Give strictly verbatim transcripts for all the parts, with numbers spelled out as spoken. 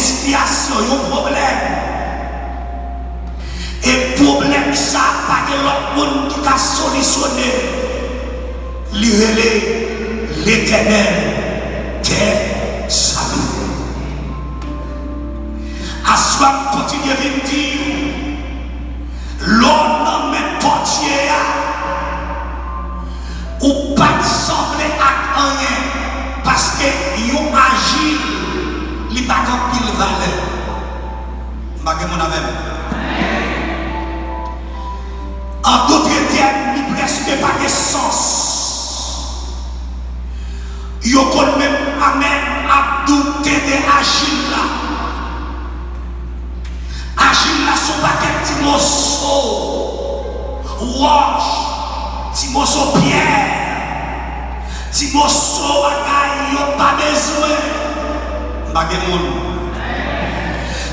sitiyasyon, yon pwoblèm, e pwoblèm sa a pa gen lòt moun ki ka solisyone l, li rele Letènèl dèzame. Aswè m kontinye vin di w, lè w nan men Bondye a, ou pa t sanble ak anyen, paske yon ajil, li pa gen anpil valè. M pa gen moun avè m. An dòt tèm, li prèske pa gen sans. Yo konn menm amèn ap doute de ajil la. Ajil la se yon pakèt ti moso wòch, ti moso pyè, ti moso bagay yo pa bezwen. M pa gen moun.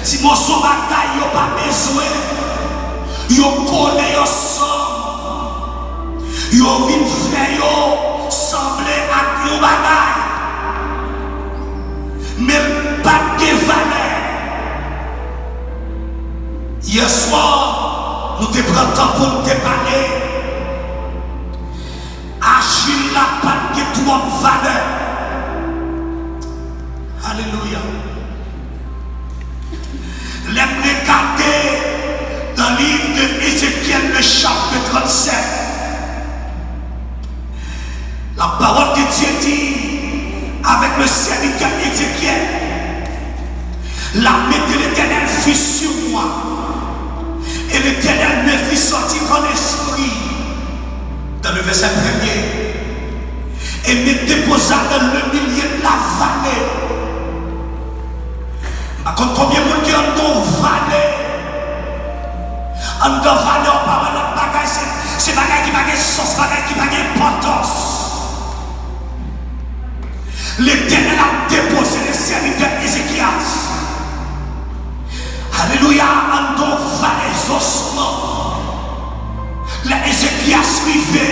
Ti moso bagay yo pa bezwen. Yo kole yo ansanm. Yo vin fè yo sanble ak yon bagay. Men l pa t gen valè. Yèswa, nou te pran tan pou n te pale. Ajil la pa t gen twòp valè. Alelouya. Lè m regade dans le livre de Ézéchiel, le chapitre trente-sept, la parole de Dieu dit avec le serviteur Ézéchiel, la main de l'Éternel fut sur moi, et l'Éternel me fit sortir en esprit, dans le verset premier, et me déposa dans le milieu de la vallée. M pa konn konbyen moun ki anndan yon vale. Anndan vale, w pa wè lòt bagay, se, se bagay ki pa gen sans, bagay ki pa gen enpòtans. Letènèl ap depoze le sèvitè Ezekyas. Alelouya, anndan yon vale zosman. Lè Ezekyas rive,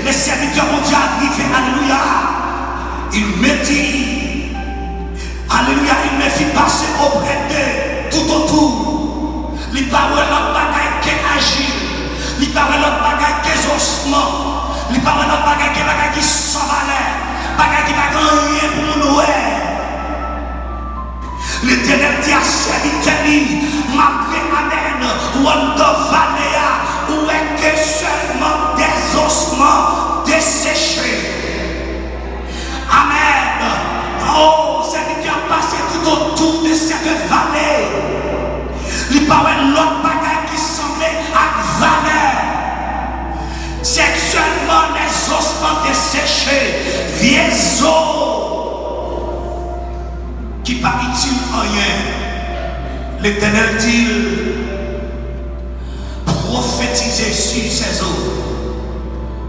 le sèvitè Bondye a rive, alelouya. Il me dit, alelouya, il me fit passer auprès d'eux tout autour. Li pa wè lòt bagay ke ajil. Li pa wè lòt bagay ke zosman. Li pa wè lòt bagay ke bagay ki san valè. Bagay ki pa gen anyen pou moun wè. Letènèl di a sèvitè li, malgre amèn, ou anndan vale a, ou wè ke sèlman dèzosman deseche. Amèn. Oh, sèvitè a pase tout autour de cette vallée. Li pa wè lòt bagay ki sanble ak valè. Se sèlman dèzosman deseche, vye zo ki pa itil anyen. Letènèl di l, pwofetize sur ces eaux.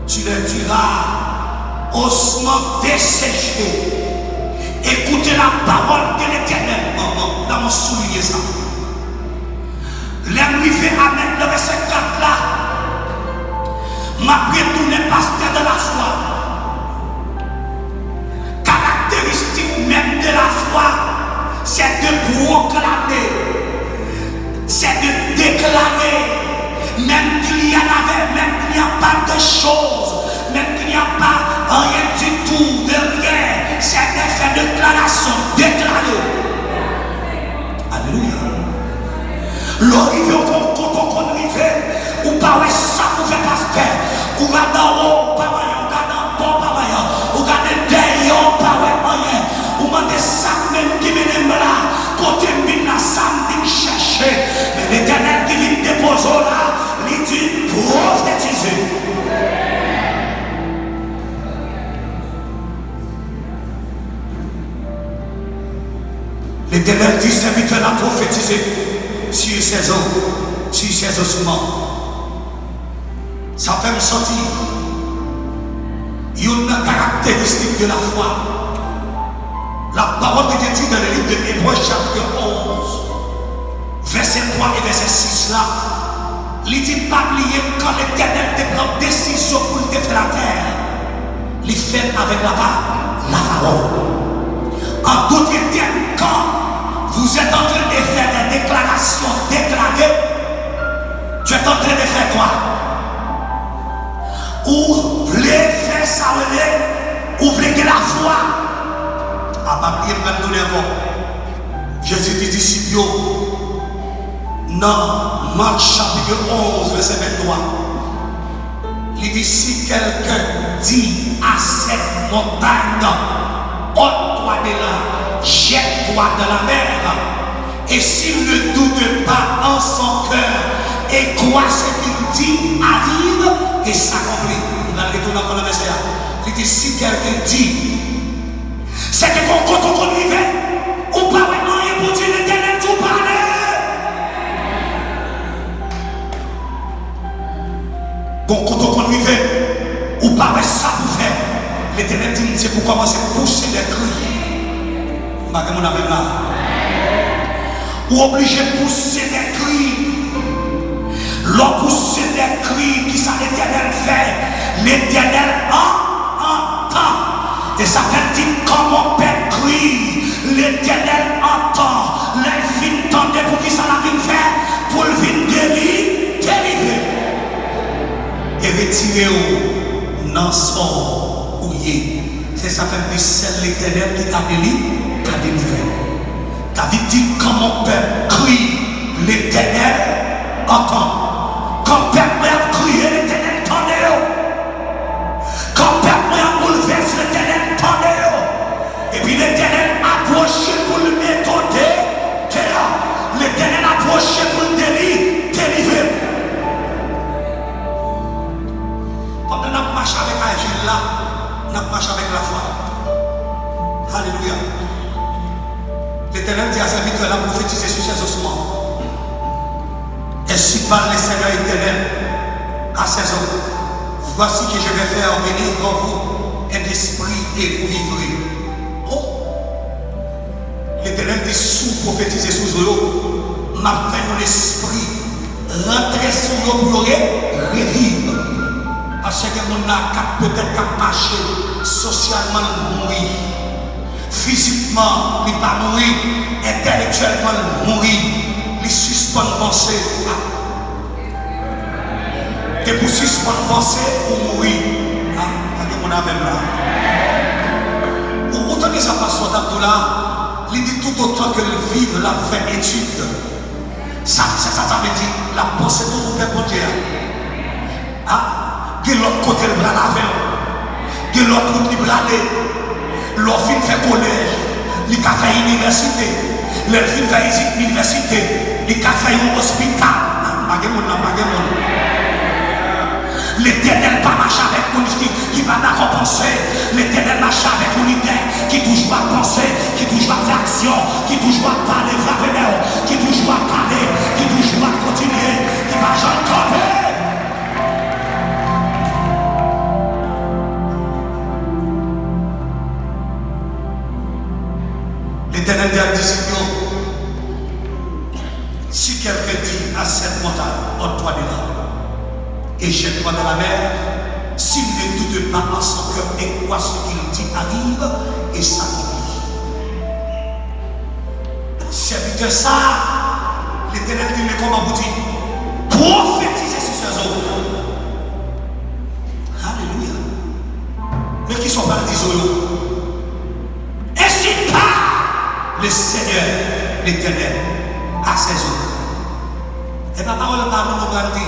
Tu leur diras, ossements desséchés, écoutez la parole de l'Éternel. Manman, nan mwen souliye sa. Lè m rive amèn nan vèsè kat la, m ap retounen pastè de la foi. Karakteristik menm de la foi, c'est de proclamer, c'est de déclarer, même qu'il y en avait, même qu'il n'y a pas de chose, même qu'il n'y a pas rien du tout, de rien, c'est de faire déclaration, déclarer. Alelouya. Lè w rive yon kote w konn rive, ou pa wè sa pou fè pastè. Ou gade anwo, ou pa wè anyen, ou gade anba, ou pa wè anyen. Ou gade dèyè, ou pa wè anyen. Ou mande sa menm ki mennen m la, kote m vin la, sa m vin chèche. Men Letènèl ki vin depoze w la, li di pwofetize. Letènèl di sèvitè l ap pwofetize sur ces eaux, sur ces ossements. Sa fè m santi youn nan karakteristik de la foi. La parole de Dieu dit dans le livre de Hébreux chapitre onze, vèsè twa e vèsè sis la, li di, pa bliye kan Letènèl te pran desizyon pou l te fè latè, li fè l avèk la pa-, lapawòl. An dòt tèm, kan Vle fè kwa. Ou vle fè sa w rele, ou vle gen lafwa. A, pa bliye, m pral tounen ankò. Jezi di disip yo nan Mak chapit onz, vèsè venntwa, li di, si kèlken di a cette montagne, ôte-toi de là, jette-toi dans la mer, et s'il ne doute pas en son cœur et croit ce qu'il dit arrive, et s'accomplit. M pral retounen ankò nan vèsè a. Li di, si kèlken di, se ke gon kote w konn rive, ou pa wè anyen pou di, Letènèl di w pale. Gon kote w konn rive, ou pa wè sa pou fè. Letènèl di m, se pou kòmanse pouse dè kri. M pa gen moun avè m la. Ou oblije pouse dè kri. Lè w pouse dè kri, kisa Letènèl fè? Letènèl an, antann. E sa fè l di, quand mon peuple crie, Letènèl antann. Lè l fin tande, poukisa l ap vin fè? Pou l vin deli-, delivre. E retire w nan sa w ye. Se sa fè m di, sèl Letènèl ki ka deli-, ka delivre. David di, quand mon peuple crie, Letènèl antann. Kan pèp mwen ap kriye, Letènèl tande yo. Kan pèp mwen ap boulvèse, Letènèl tande yo. Epi Letènèl apwoche pou l mete w de-, deyò. Letènèl apwoche pou l deli-, delivre. Pandan n ap mache avèk ajil la, n ap mache avèk lafwa. Alelouya. Letènèl di a sèvitè l la, pwofetize sou sèzosman. Ainsi parle le Seigneur éternel à ces hommes. Voici que je vais faire venir dans vous un esprit et vous vivrez. Oh! Letènèl di, si w pwofetize sou zo yo, m ap fè yon lespri rantre sou yo pou yo re-, reviv. Paske gen moun la k ap, petèt k ap mache, sosyalman l mouri. Fizikman, li pa mouri. Entèlektyèlman, li mouri. Li sispann panse. A, depi w sispann panse, ou mouri. A, pa gen moun avè m la. Ou, ou tande sa pastè t ap di w la? Li di, toutotan ke l viv, l ap fè etid. Sa, sa, sa, sa vle di, l ap panse toujou pèp Bondye a. A, gen lòt kote l pral avè w. Gen lòt wout li prale. Lè w fin fè kolèj, li ka fè inivèsite. Lè l fin fè isi-, inivèsite, li ka fè yon ospital. A, pa gen moun nan, pa gen moun. Letènèl pa mache avèk moun ki, ki pa dakò panse. Letènèl mache avèk yon lidè ki toujou ap panse, ki toujou ap fè aksyon, ki toujou ap pale, frape men w, ki toujou ap pale, ki toujou ap kontinye, ki pa janm kanpe. Letènèl di ak disip yo, si quelqu'un dit à cette montagne, ôte-toi de là et jette-toi dans la mer, s'il ne doute pas en son cœur et croit ce qu'il dit arrive, et s'accomplit. Sèvitè sa a, Letènèl di l kòman pou di, pwofetize sou sèzo. Alelouya. Men kisa w pral di zo yo? Ainsi parle le Seigneur l'Éternel à ces hommes. E pa pawòl pa nou nou pral di.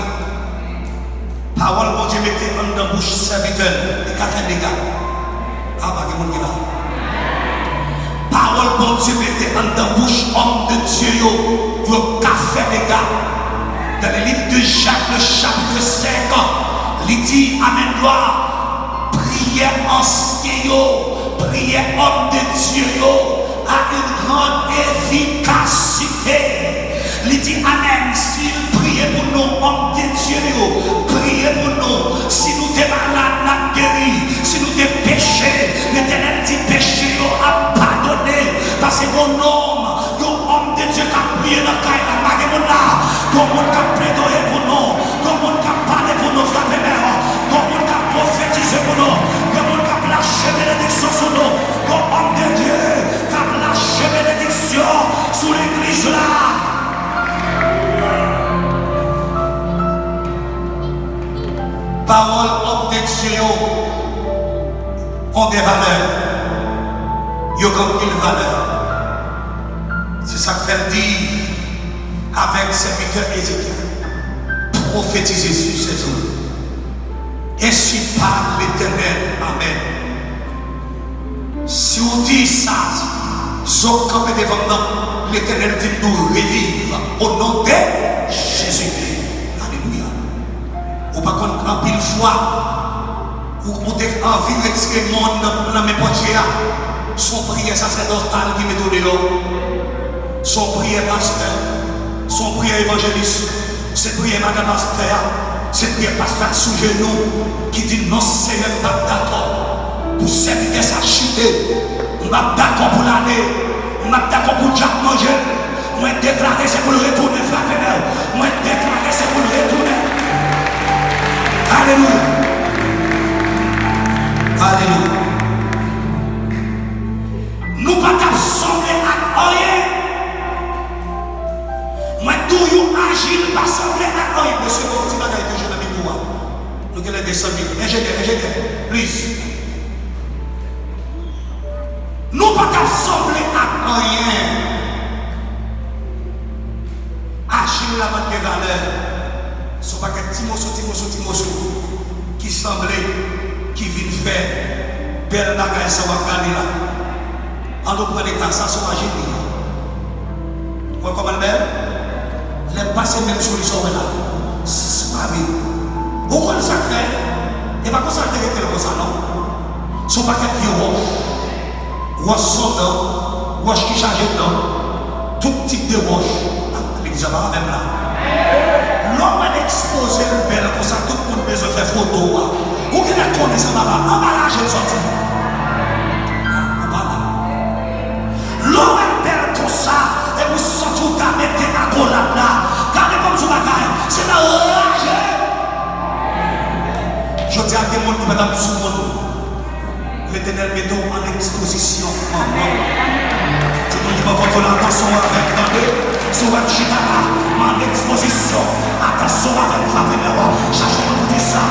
Pawòl Bondye mete anndan bouch sèvitè l, li ka fè dega. A, pa gen moun ki la. Pawòl Bondye mete anndan bouch òm de Dye yo, yo ka fè dega. Dans le livre de Jacques, le chapitre cinq, li di, amèn, glwa, priyè ansyen yo, priyè òm de Dye yo a une grande efficacité. Li di, amèn, si l priye pou nou, òm de Dye yo priye pou nou, si nou te malad, n ap geri, si nou te peche, Letènèl di, peche yo ap padone, paske yon nonm, yon òm de Dye k ap priye nan kay la, pa gen moun la, yon moun k ap pledoye pou nou, yon moun k ap pale pou nou, frape men w, yon moun k ap pwofetize pou nou, yon moun k ap lache benediksyon sou nou, yon òm de Dye k ap lache benediksyon sou legliz la. Valè. Yo gen anpil valè. Se sa k fè l di avèk sèvitè Ezekyèl, pwofetize sou sèzo. Ensi pale Letènèl. Amèn. Si w di sa, zo k kanpe devan m nan, Letènèl di m nou reviv o non de Jezi. Alelouya. Ou pa konn anpil fwa ou, ou te anvi retire mòn nan, nan men pòtye a. Se yon priyè sasèdòs ki mete w deyò. Se yon priyè pastè. Se yon priyè evanjelis. Se priyè madan pastè a. Se priyè pastè a sou jenou ki di, "Non, Senyè, m p ap dakò pou sèvitè sa chite. M p ap dakò pou l ale. M p ap dakò pou dyab manje l. Mwen deklare se pou l retounen, frape men w. Mwen deklare se pou l retounen." Alelouya. Alelouya. Nou pa t ap sanble ak anyen. Mwen di w, yon ajil pa sanble ak anyen. Mesye, gon ti bagay toujou nan mikwo a. Nou genlè desann li. Enjenyè, enjenyè, please. Nou pa t ap sanble ak anyen. Ajil la pa t gen valè. Se yon pakèt ti moso, ti moso, ti moso ki sanble, ki vin fè bèl bagay sa w ap gade la. An nou pran leta, sa se yon ajil li ye. Ou wè kòman l bèl? Lè m pase men m sou li, sa w wè la? S-, s-, pa vre. Ou konn sa k fè? E pa konsa l te rete l konsa, non. Se yon pakèt vye wòch. Wòch sondan, wòch ki chaje dan, tout tip de wòch. Ah, legliz la pa avè m la. Lè w wè l ekspoze l bèl konsa, tout moun bezwen fè foto a. Ou genlè konnen sa papa, anba laje l sòti. Ah, ou pa la. Lè w wè l bèl konsa, epi w santi w ta mete akolad la, gade kòmsi w bagay, se nan raje. Jodi a, gen moun ki pa t ap sou moun. Letènèl mete w an ekspozisyon. Di moun ki bò kote w la, atansyon avè m, tande. Si w wè m chita la, m an ekspozisyon. Atansyon avè m, frape men w. Chèche moun pou di sa.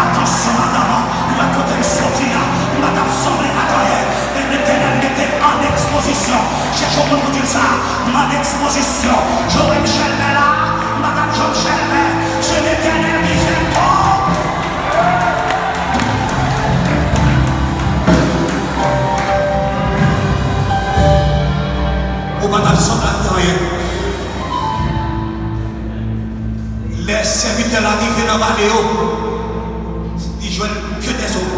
Atansyon, madanm, ou wè kote m soti a, m pa t ap sanble ak anyen. Men Letènèl mete m an ekspozisyon. Chèche moun pou di l sa. M an ekspozisyon. Jan w wè m chèlbè la, m pa t ap janm chèlbè. Se Letènèl ki fè m bon. Ou pa t ap sanble ak anyen. Lè sèvitè la rive nan vale yo, li jwenn ke des os,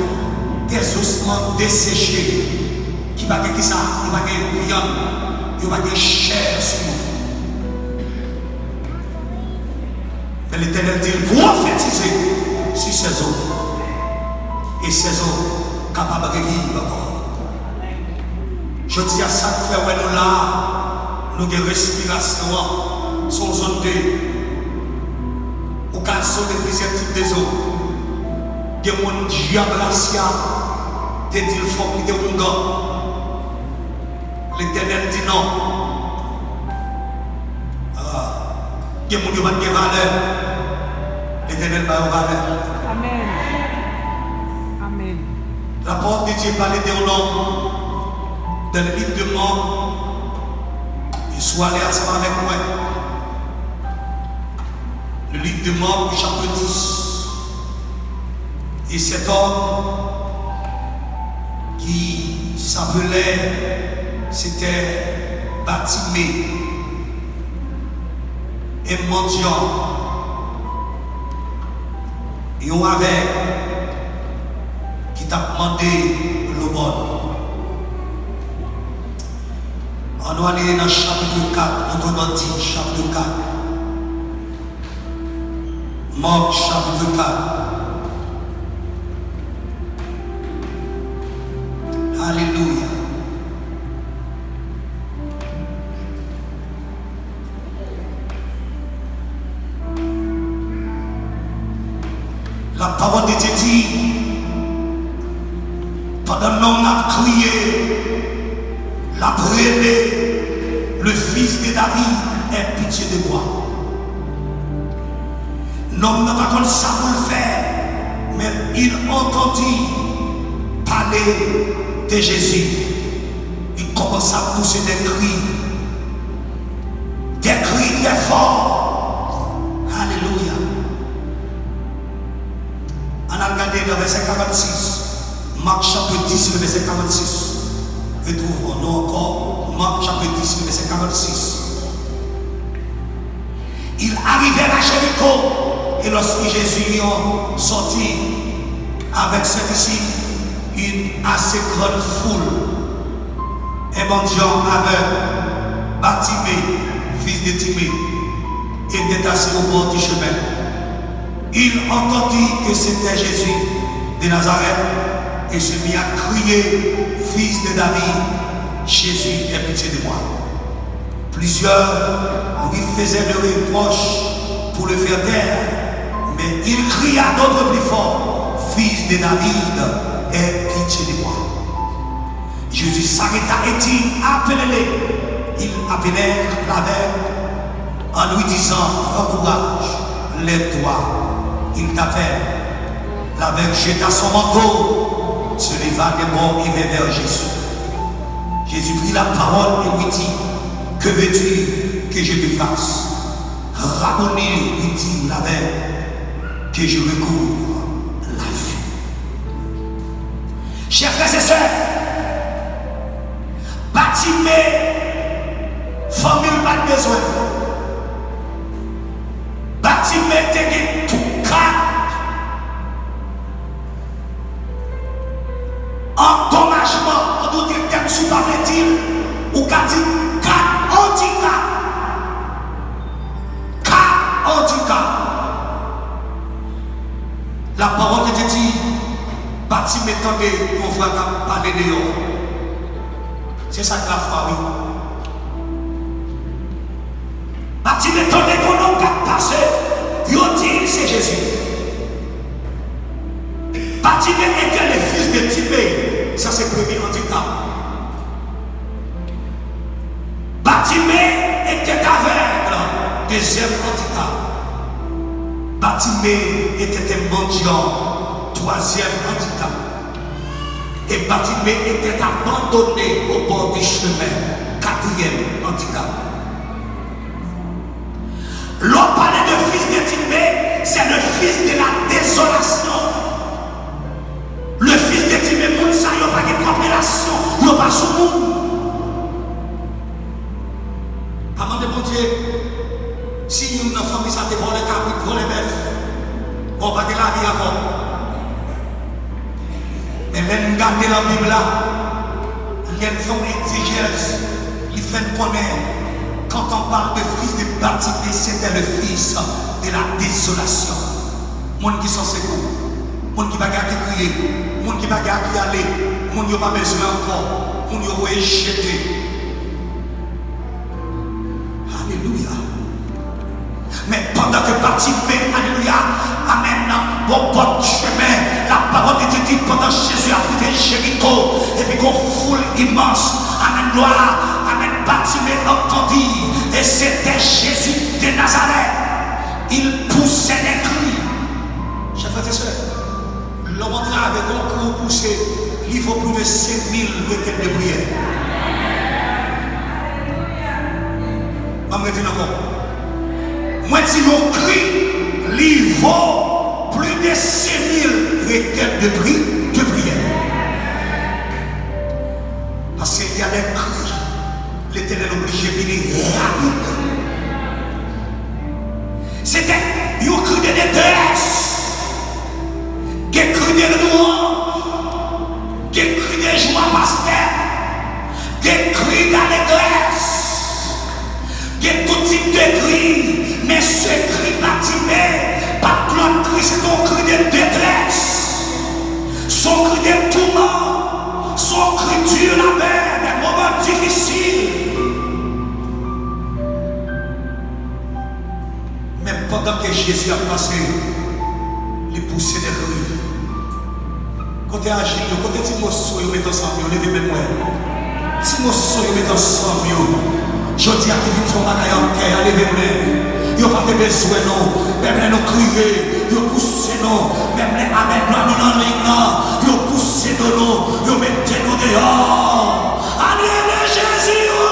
des ossements desséchés, ki pa gen kisa, yo pa gen vyann, yo pa gen chè sou yo. Men Letènèl di l, pwofetize sou sèzo, e sèzo kapab reviv ankò. Jodi a, sa k fè w wè nou la, nou gen respirasyon an, se yon zòn de, ou ka zo de plizyè tip de zo. Gen moun dyab rasya te di l fòk li te oungan. Letènèl di non. Ah, gen moun yo pa t gen valè. Letènèl ba yo valè. Amèn. Amèn. La parole de Dieu parle d'un homme dans le livre de Marc. E si w ale ansanm avèk mwen. Le livre de Marc, chapitre dix. Et cet homme qui s'appelait, c'était Bartimée, un mendiant, yon avèg ki t ap mande lobòn. Ann nou ale nan chapitre quatre, otreman di, chapitre quatre. Marc chapitre quatre. Alelouya. La parole de Dieu dit, pandan nonm nan ap kriye, l ap rele, le fils de David, aie pitié de moi. Nonm nan pa konn sa pou l fè, men il entendit Pale de Jezi, li kòmanse ap pouse dè kri, dè kri trè fò. Alelouya. Ann al gade nan vèsè karannsis. Mak chapit dis, vèsè karannsis. Retwouve nou ankò. Mak chapit dis, vèsè karannsis. Ils arrivèrent à Jéricho, et lorsque Jésus y sortit avec ses disciples, une assez grande foule, un mendiant aveugle, Bartimée, fils de Timée, était assis au bord du chemin. Il entendit que c'était Jésus de Nazareth et se mit à crier, Fils de David, Jésus, aie pitié de moi. Plusieurs lui faisaient des reproches pour le faire taire, mais il cria d'autant plus fort, Fils de David, aie pitié de moi. Jésus s'arrêta et dit, appelez-le. Ils appelèrent l'aveugle en lui disant, prends courage, lève-toi, il t'appelle. L'aveugle jeta son manteau, se leva d'un bond et vint vers Jésus. Jésus prit la parole et lui dit, que veux-tu que je te fasse? Rabboni, lui dit l'aveugle, que je recouvre la vue. Chè frè e sè, Batime, fanmi l pa t bezwen l. Batime te gen tou kat andomajman, an dòt tèm, si w pa vle di l, ou ka di kat andikap. Ka andikap. La parole de Dieu dit, Batime tande yon vwa k ap pale deyò. Se sa k lafwa, wi. Batime tande yon nonm k ap pase. Yo di l se Jezi. Batime était le fils de Timée. Sa se premye andikap. Batime était aveugle, deuxième handicap. Batime était un mendiant, troisième handicap. Et Batime était abandonné au bord du chemin, quatrième handicap. Lè w pale de fis de Time, c'est le fils de la désolation. Le fils de Time, moun sa yo pa gen pwòp relasyon, yo pa sou moun. Pa mande Bondye si youn nan fanmi sa te vòlè kabrit, vòlè bèf. Bon, pa gen lavi ankò. Men lè n gade nan Bib la, lè n fè yon egzejèz, li fè n konnen, quand on parle de fils de Bartimée, c'était le fils de la désolation. Moun ki san sekou, moun ki pa gen a ki kriye, moun ki pa gen a ki ale, moun yo pa bezwen ankò, moun yo voye jete. Alelouya. Men pandan ke Batime, alelouya, amèn, bò bòt chemen, la parole de Dieu dit, pandan Jezi ap rive Jeriko, epi gon foul imans, amèn, glwa, amèn, Batime entendit, et c'était Jésus de Nazareth. Il poussait des cris. Chè frè e sè, lè w antre avèk yon kri w pouse, li vo plis de senk mil rekèt de priyè. Ban m redi l ankò. Mwen di yon kri, li vo plis de senk mil rekèt de pri, de priyè. Paske y a des cris, Letènèl oblije vini rapid. Se te yon kri de detrès. Gen kri de lwanj. Gen kri de jwa, pastè. Gen kri dalegrès. Gen tout tip de kri. Men se kri Batime pa t lòt kri, se te yon kri de detrès. Se yon kri de touman. Se yon kri di labè, de moman difisil. Men pandan ke Jezi ap pase, li pouse de kri. Kote ajil yo? Kote ti moso yo met ansanm yo? Leve men m wè. Ti moso yo met ansanm yo. Jodi a ki vin fè yon bagay an kè a, leve men. Yo pa te bezwen nou. Menm lè nou kriye, yo pouse nou. Menm lè avèg nou nan liy nan, yo pouse do nou, yo mete nou deyò. Al rele Jezi, o!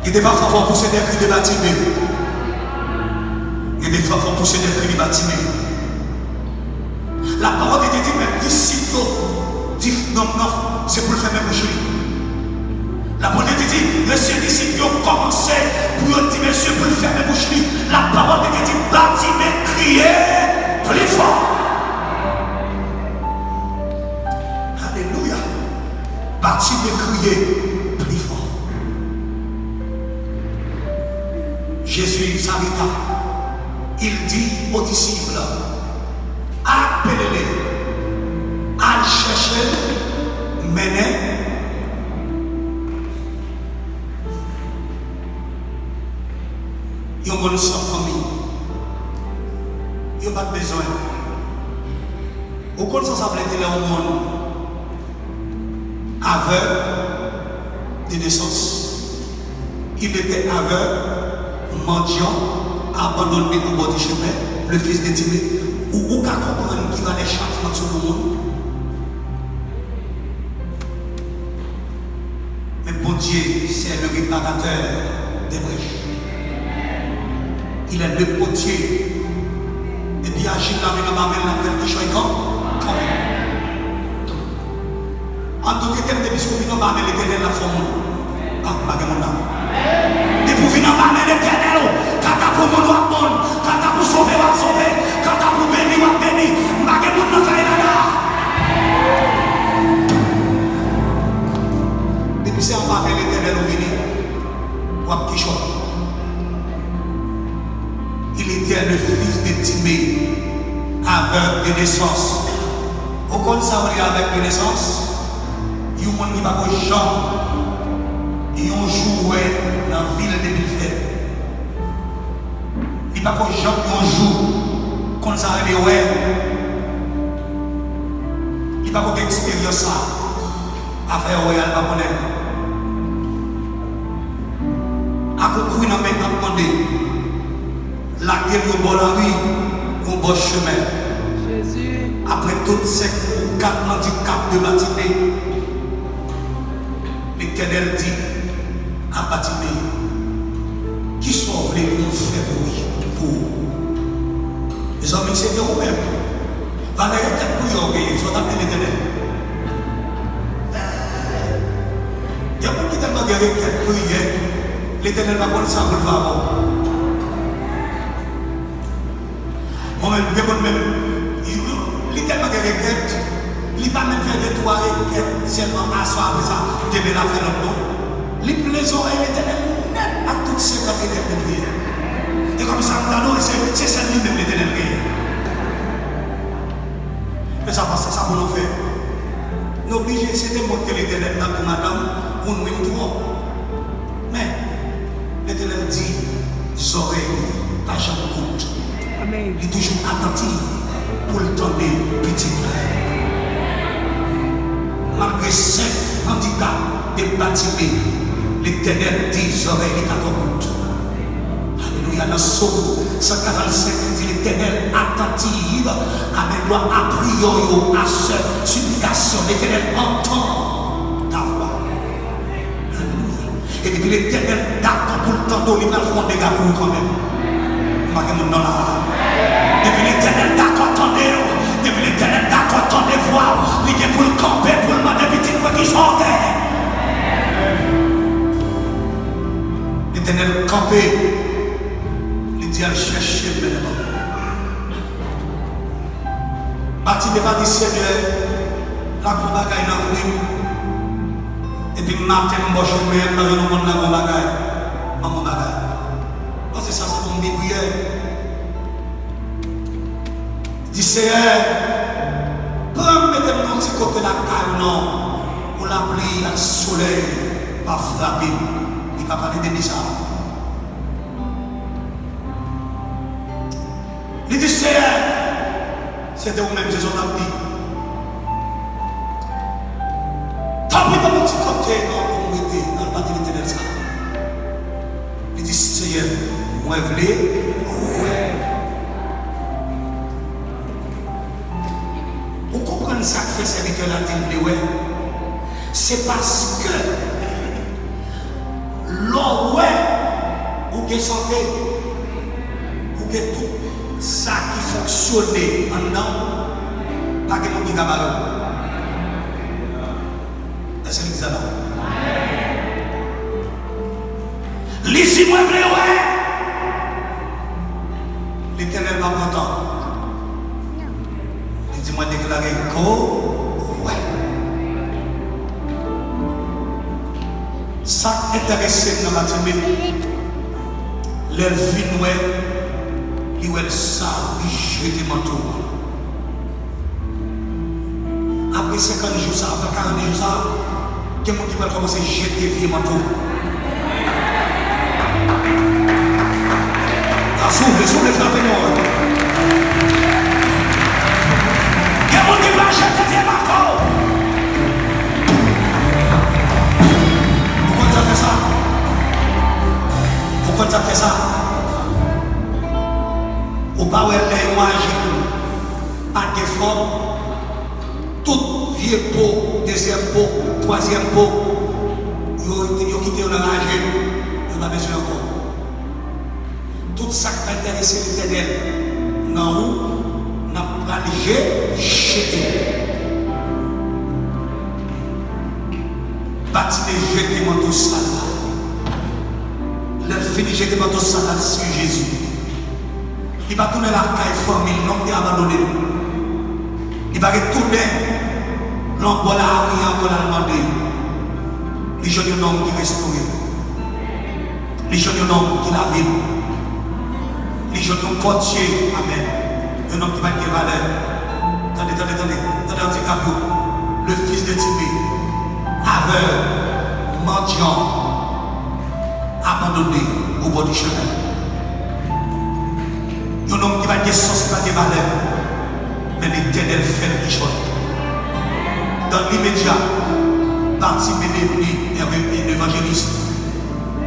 Gen de pafwa fò w pouse de kri de Batime. Gen de pafwa fò w pouse de kri de Batime. Lapawòl de Dye di menm disip yo di nonm nan se pou l fèmen bouch li. Lapawòl de Dye di mesye disip yo kòmanse pou yo di mesye pou l fèmen bouch li. Lapawòl de Dye di Batime kriye pli fò. Alelouya. Batime kriye pli fò. Jésus s'arrêta. Il dit aux disciples, apele l, al chèche l, mennen. Yon moun san fanmi, yo pa t bezwen. Ou konn sa sa vle di lè yon moun aveugle de naissance. Il était aveugle, mendiant, abandonné au bord du chemin, le fils de Timée. Ou, ou ka konprann ki valè chatiman sou yon moun? Men Bondye, c'est le réparateur des brèches. Il est le potier. Depi ajil la vin anba men l, l ap fè l kichòy kan, kanmenm. An tout etènite, depi w vin anba men Letènèl, l ap fè w moun. A, m pa gen moun la. Depi w vin anba men Letènèl, kanta pou moun w ap moun, kanta pou sove w ap sove, kanta pou beni w ap beni. M pa gen moun nan kay la la. Depi se anba men Letènèl ou vini, w ap kichòy. Il était le fils de Timée, aveugle de naissance. Ou konn sa w ye avèg de nesans? Yon moun ki pa ko janm yon jou wè nan vi l depi l fèt. Li pa ko janm yon jou konn sa rele wè. Li pa ko gen eksperyans sa. Afè wè a, l pa konnen. Ak yon kwi nan men l, l ap mande. Lage l yon bò lari, yon bò chemen. Jezi. Apre tout senk ou kat andikap de Batime, Letènèl di a Batime, kisa w vle pou m fè pou ou? Mezanmi, se te ou menm. Valè retrèt priyè w genyen, sa w t ap di Letènèl? Gen moun ki tèlman gen retrèt priyè, Letènèl pa konn sa pou l fè avè w. Mwen menm, gen moun menm, li tèlman gen retrèt, li pa menm fè de twa retrèt sèlman aswè, apre sa, demen l ap fè lòt non. Li ple zòrèy Letènèl nèt ak tout senkant retrèt de priyè. E kòm sa m tande w, se, se sèl li menm Letènèl genyen. Men sa pastè, sa pou nou fè? Nou oblije, se te mòt ke Letènèl t ap pou madanm, ou nwi m twòp. Men, Letènèl di, zòrèy li pa janm kout. Amèn. Li toujou atantiv pou l tande pitit li. Malgre senk andikap de Batime, Letènèl di, zòrèy li pa twò kout. Alelouya. Nan Sòm san karannsenk, li di, Letènèl atantiv a men glwa a priyè yo, a sèl siplikasyon. Letènèl antann ta vwa. Alelouya. E depi Letènèl dakò pou l tande w, li pral fè yon dega pou ou kanmenm. M pa gen moun nan la. Depi Letènèl dakò tande w, depi Letènèl dakò tande vwa w, li gen pou l kanpe, pou l mande pitit mwen kisa w gen. Letènèl kanpe, li di al chèche l mennen ban mwen. Batime pa di, Senyè, lage yon bagay nan kwi m, epi maten m bò chemen an, m pa jwenn yon moun lage yon bagay, ban m yon bagay. Paske sa se pou m gen priyè. Di, Seyè, pran m mete m nan yon ti kote lakay ou non, pou lapli ak solèy pa frape m. Li pa pale de bizar. Li di, Seyè, se te ou menm, se sa w t ap di. Tanpri, ban m yon ti kote non pou m rete nan pati Letènèl sa a. Li di, Seyè, mwen vle wè. Ou konprann sa k fè sèvitè la di l vle wè? Se paske lè w wè, ou gen sante, ou gen tout sa ki fonksyone anndan w, pa gen moun ki ka ba yo. Èske legliz la la? Li di, mwen vle wè. Letènèl pa pran tan. Li di, mwen deklare ke w wè. Sa k enterese m nan Batime, lè l fin wè, li wè l sa, li jete manto a. Apre senkant jou sa, apre karant jou sa, gen moun ki pral kòmanse jete vye manto. A, soufle, soufle, frape non. Gen moun ki pral jete vye manto. Ou konn sa k fè sa? Ou konn sa k fè sa? Ou pa wè lè yon aji pa gen fòm? Tout vye po, dezyèm po, twazyèm po, yo, yo kite yo nan raje, yo pa bezwen ankò. Tout sa k pa enterese Letènèl nan ou, n ap pral je-, jete. Batime jete manto sal la. Lè l fini jete manto sal la, l swiv Jezi. Li pa tounen lakay fanmi l non, te abandone l. Li pa retounen nan bò lari an pou l al mande. Li jwenn yon nonm ki restore. Li jwenn yon nonm ki lave l. Li jwenn yon pòtye, amèn. Yon nonm ki pa t gen valè. Tande, tande, tande. Tande andikap yo. Le fils de Timée, aveugle, mendiant, abandonné au bord du chemin. Yon nonm ki pa t gen sans, ki pa t gen valè, men Letènèl fè l pi jòl. Dans l'immédiat, Bartimée devni un évangéliste.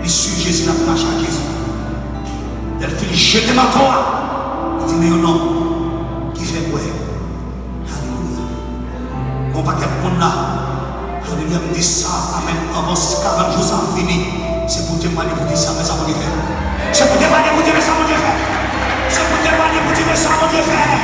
Li swiv Jezi, l ap mache ak Jezi. Lè l fin jete manto a, li di, men yon nonm ki fè m wè. Alelouya. Gon pakèt moun la. Alelouya, m di sa, amèn. Anvan karant jou sa fini, se pou w temwaye pou di sa, men sa Bondye fè. Se pou w temwaye pou di, men sa Bondye fè. Se pou w temwaye pou di, men sa Bondye fè.